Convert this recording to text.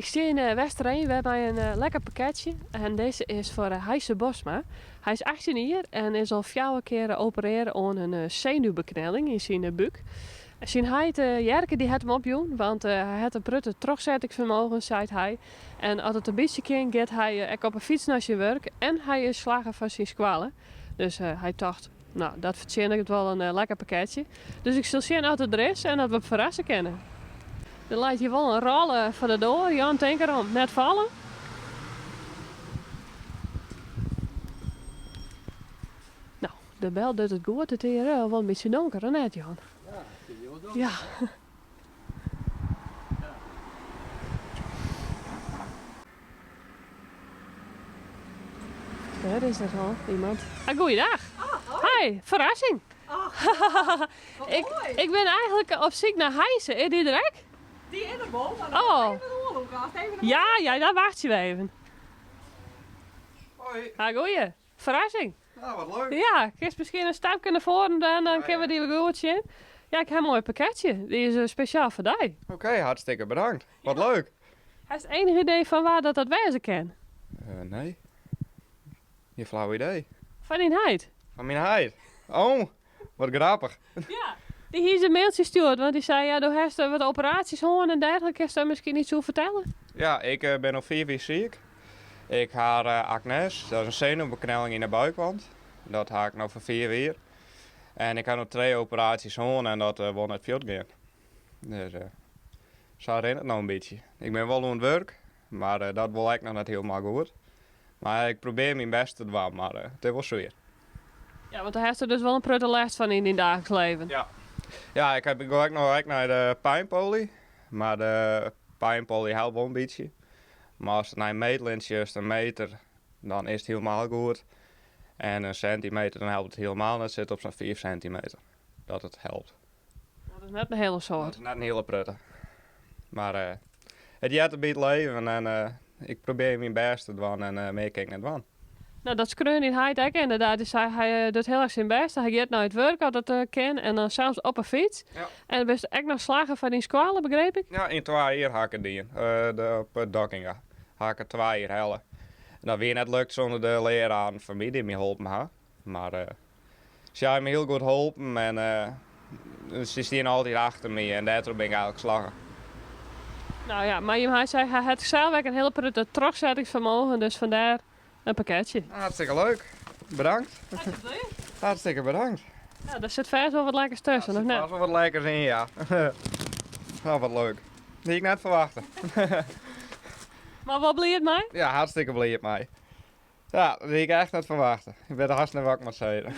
Ik stean yn Westereen wer mei in lekker pakketsje en dizze is foar Heise Bosma. Hy is 18 jier en is al fjouwer kear operearre oan in senuwbeknelling yn syn búk. Syn heit Jerke dy hat him opjûn, want hy hat in protte trochsettingsfermogen, seit hy. En as it in bytsje kin, giet hy ek op 'e fyts nei syn wurk en hy is slagge foar syn skoalle. Dus hy tocht, no, dat fertsjinnet wol in lekker pakketsje. Dus ik sil sjen oft it der is en oft we him ferrasse kinne. Der leit hjir wol in rôle foar de doar. Jan, tink derom, net falle. No, de bel docht it goed. It is hjir wol in bytsje donker, of net, Jan? Ja, it is hjir wol donker. Ja. Dêr is der al iemand. Ah, goeiedag. Ah, Hi, ferrassing. Wat Ik, moai. ik bin eigentlik op syk nei Heise. Is dy der ek? Dy is der wol, mar dan Oh. even oanlûke. Ast even in Ja, ja, dan wachtsje we even. Hoi. Ha, goeie. Ferrassing. Nou, wat leuk. Ja, kinst miskien in stapke nei foaren dwaan, dan Ja, kinne we ja. dy wol goed sjen. Ja, ik ha in moai pakketsje. Dy is spesjaal foar dy. Oké, hartstikke bedankt. Wat leuk. Hast enich idee fan wa dat dat wêze kin? Nee. Gjin flau idee. Fan dyn heit? Fan myn heit? Oh, wat grappich. Ja, dy hie in mailtsje stjoerd, want dy sei, ja, do hast wat operaasjes hân en dergelike, kinst dêr miskien iets oer fertelle? Ja, ik bin al 5 jier siik. Ik ha acnes, dat is in senuwbeknelling yn de buikwand. Dat ha ik no foar 5 jier. En ik ha no 3 operaasjes hân en dat wol net fuort gean. Dus sa rint it no in bytsje. Ik bin wol oan it wurk, mar dat wol ek noch net hielendal goed. Mar ik probearje myn bêst te dwaan, mar it is wol swier. Ja, want dêr hast der dus wol in protte lêst fan yn dyn daagliks leven. Ja. Ja, ik ha, ik gean ek noch ek nei de pynpoly, mar de pynpoly helpt wol in bytsje. Mar ast nei in meetlint sjochst, in meter, dan is it hielendal goed. En in sintimeter, dan helpt it hielendal net. It sit op sa'n 5 sintimeter dat it helpt. Dat is net in hiele soad. Dat is net in hiele protte. Mar it heart by it leven en ik probearje myn bêst te dwaan en mear kin ik net dwaan. No, dat skreaun dyn heit ek ynderdaad. Dy sei, hy docht hiel erch syn bêst. Hy giet nei it wurk as dat kin en dan sels op 'e fyts. Ja. En bist ek noch slagge foar dyn skoalle, begreep ik? Ja, yn twa jier ha ik it dien. Op Dockinga ha ik it twa jier helle. En dat wie net lukt sûnder de leararen fan my dy't my holpen ha. Mar sy ha my hiel goed holpen en sy stiene altyd achter my en dêrtroch bin ik eigentlik slagge. No ja, mar jim heit sei, hy hat sels ek in hiele protte trochsettingsfermogen, dus fandêr in pakketsje. Hartstikke leuk. Bedankt. Hartstikke bedankt. Ja, der sit fêst wol wat lekkers tusken, of net? Der sit fêst wol wat lekkers yn, ja. Nou, wat leuk. Hie ik net ferwachte. Mar wol bliid mei? Ja, hartstikke bliid mei. Ja, dat hie ik echt net ferwachte. Ik wit hast net wat ik moat sizze.